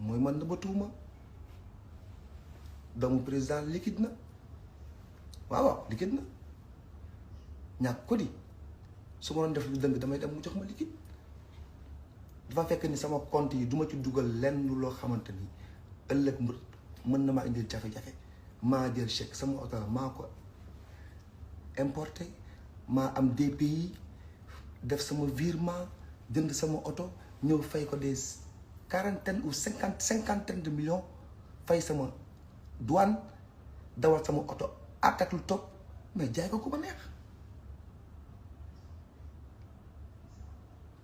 mooy man nëbbatuwuma doomu président liquide na waaw liquide na ñàkk ko di su ma doon def lu dëng damay dem mu jox ma liquide dafa fekk ni sama compte yi duma ci dugal lenn loo xamante ni ëllëg mën na maa indil jafe-jafe maa jël chèque sama oto la maa ko importé maa am DPI def sama virement jënd sama oto ñëw fay ko des quarantaine ou cinquantaine de millions fay sama douane dawal sama oto ak lu topp mais jaay ko ku ma neex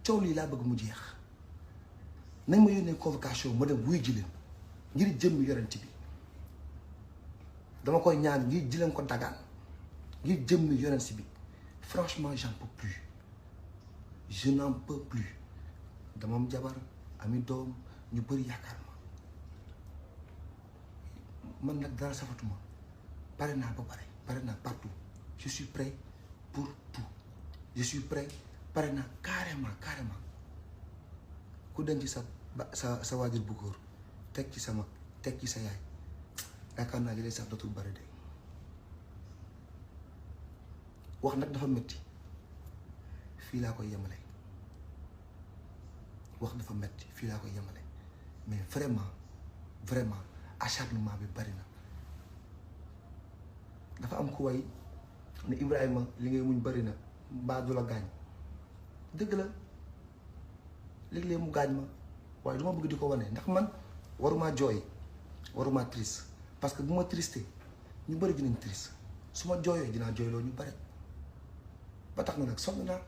coow lii laa bëgg mu jeex nañ ma yónnee convocation ma dem wuy ji leen ngir jëmm yorenti bi dama koy ñaan ngir ji leen ko dagaan ngir jëmm yorenti bi franchement j'en peux plus je n'en peux plus dama am jabar ami doom ñu bëri yaakaar ma man nag dara safatuma pare naa ba pare naa partout je suis prêt pour tout je suis prêt pare naa carrément ku denc sa waajur bu góor teg ci sama teg ci sa yaay yaakaar naa li lay sax dootul bari de wax nag dafa metti fii laa koy yemale wax dafa metti fii laa koy yemale mais vraiment acharnement bi bari na dafa am ku way ne Ibrahima li ngay muñ bari na mbaa du la gaañ dëgg la léeg-léeg mu gaañ ma waaye du ma bëgg di ko wane ndax man waruma jooy waruma triste parce que bu ma triste ñu bari dinañ triste su ma jooyoo dinaa jooyloo ñu bari ba tax na nag sonn naa